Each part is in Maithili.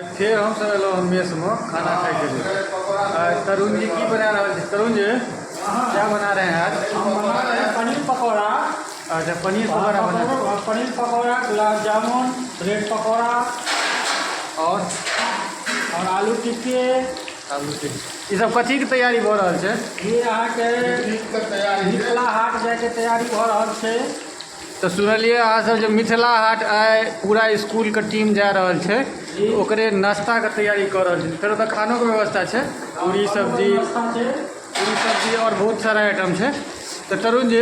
फेर हमसब एलहुँ हन मेसमे खाना खाइके लेल। तरुण जी की बना रहल छी? तरुण जी क्या बना रहे हैं आज? हम बना रहे हैं पनीर पकौड़ा। अच्छा, पनीर पकौड़ा बना रहे हैं। पनीर पकौड़ा, गुलाब जामुन, ब्रेड पकौड़ा और आलू टिक्की। आलू टिक्की। ई सब कथीके तैयारी भऽ रहल छै? ई अहाँके मिथिला हाट जायके तैयारी भऽ रहल छै। तऽ सुनलियै अहाँ सब जे मिथिला हाट आइ पूरा इसकुलके टीम जा रहल छै, ओकरे नाश्ताके तैयारी कऽ रहल छै। फेर ओतऽ खानोके व्यवस्था छै, पूरी सब्जी, पूरी सब्जी आओर बहुत सारा आइटम छै। तऽ तरुण जी,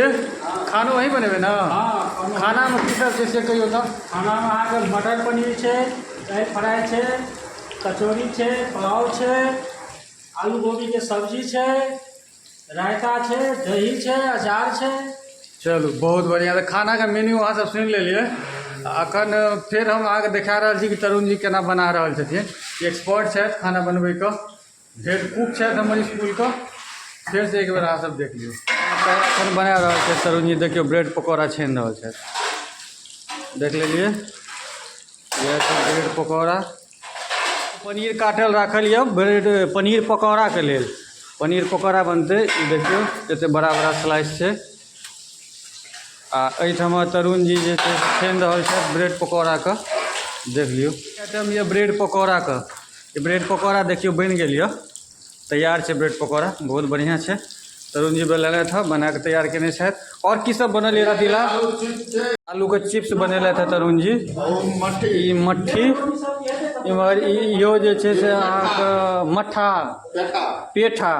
खानो वहीं बनेबै ने? हँ। खानामे की सब छै से कहियौ तऽ। खानामे अहाँके मटर पनीर छै, दही फ्राइ छै, कचौड़ी छै, पुलाव छै, आलू गोभीके सब्जी छै, रायता छै, दही छै, अचार छै। चलू, बहुत बढ़िआँ। तऽ खानाके मेन्यू अहाँ सब सुनि लेलियै। अखन फेर हम अहाँके देखा रहल छी कि तरुण जी केना बना रहल छथिन। एक्सपर्ट छथि खाना बनबैके, हेड कुक छथि हमर इसकुलके। फेरसँ एक बेर अहाँ सब देख लियौ। अखन बना रहल छथि तरुण जी। देखियौ, ब्रेड पकौड़ा छानि रहल छथि। देख लेलियै, इएह छै ब्रेड पकौड़ा। पनीर काटल राखल यऽ ब्रेड पनीर पकौड़ाके लेल। पनीर पकौड़ा बनतै। ई देखियौ, एते बड़ा बड़ा स्लाइस छै। आ एहिठाम तरुण जी जे छै से छानि रहल छथि ब्रेड पकौड़ाके। देख लियौ, आइटम यऽ ब्रेड पकौड़ाके। ई ब्रेड पकौड़ा देखियौ, बनि गेल यऽ, तैयार छै ब्रेड पकौड़ा। बहुत बढ़िआँ छै। तरुण जी बनेलथि हँ, बना कऽ तैयार केने छथि। आओर की सब बनल यऽ रतिला? आलूके चिप्स बनेलथि हँ तरुण जी। ई मट्ठी इम्हर, इहो जे छै से अहाँके मट्ठा, पेठा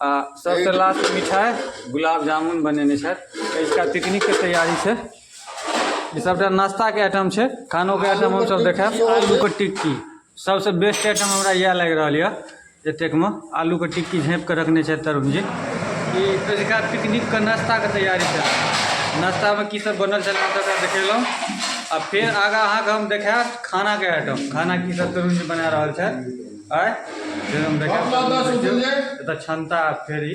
आ सबसँ लास्ट मिठाइ गुलाब जामुन बनेने छथि। इसका पिकनिकके तैयारी छै। ई सबटा नाश्ताके आइटम छै। खानोके आइटम हमसब देखायब। आलूके टिक्की सबसँ बेस्ट आइटम हमरा इएह लागि रहल यऽ एतेकमे। आलूके टिक्की झाँपि कऽ रखने छथि तरुण जी। ई अजुका पिकनिकके नाश्ताके तैयारी छै। नाश्तामे की सब बनल छलै, हम सबटा देखेलहुँ। आ फेर आगाँ अहाँके हम देखायब खानाके आइटम। खाना की सब तरुण जी बना रहल छथि आइ, फेर हम देखायब। एतऽ क्षमता। फेर ई